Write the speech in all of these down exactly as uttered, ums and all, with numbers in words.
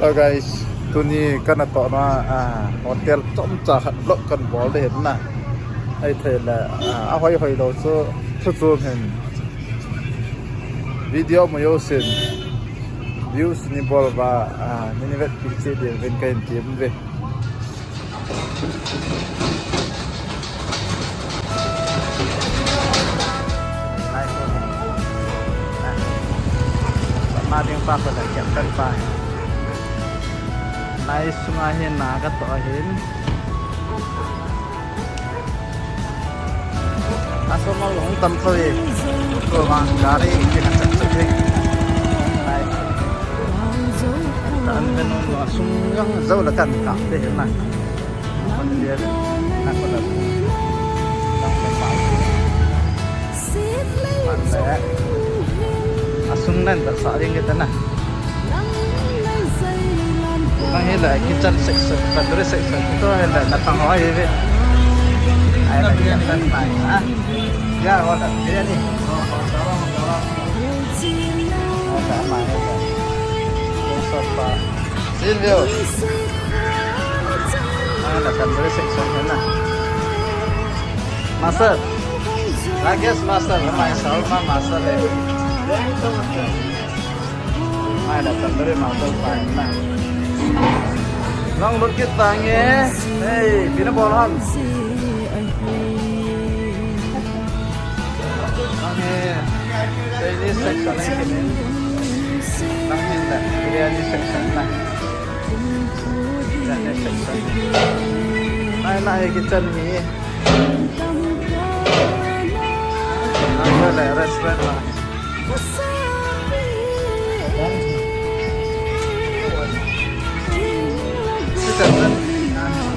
Hello guys, tuni kana tohna, ah, hotel chomcha khat vlog kana bol ding ahi na. Ahithei le, ah, ahoi hoi lou chu thu chom hin video mu jousen views nei bol uva, ah, nei vetpi cheh diuvin kahin tem uve. Nice one. Nice. Sa ma ding pa ko la kiam kan pa. Nice sunga hin na katoh hin. Aso ma long tam thoi. Ko ma gari ki kan chat chat. Nice. Tan ben no sung yang zau la kan ka te na. Asung nan ta sa ding kita na. Nang hi la kitchen section, laundry section. Ito hi la natang ho hi ve. Ai la kitchen na. Ha? Ya, wala biryani. Wala ma. Sofa. Silvio. Ah, laundry section na. Master. Rakesh master, mai sao ma master le. Mai laundry master pa na. Nang lut kit tange. Hey, pina bol ham. Tange. Chinese section na kini. Tange na, biryani section na. Kitchen section. Nai, nai, kitchen hi. Nai, nai, restaurant la.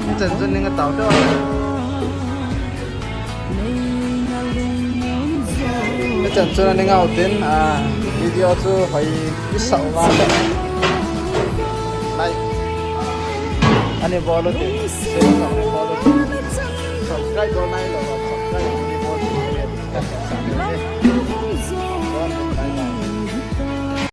Kitchen, kitchen ni nga tao to. Hichan chun ani ngau tin, ah, video chu hoi kisah uva le. Like. Ani bol u tin. Share u tin.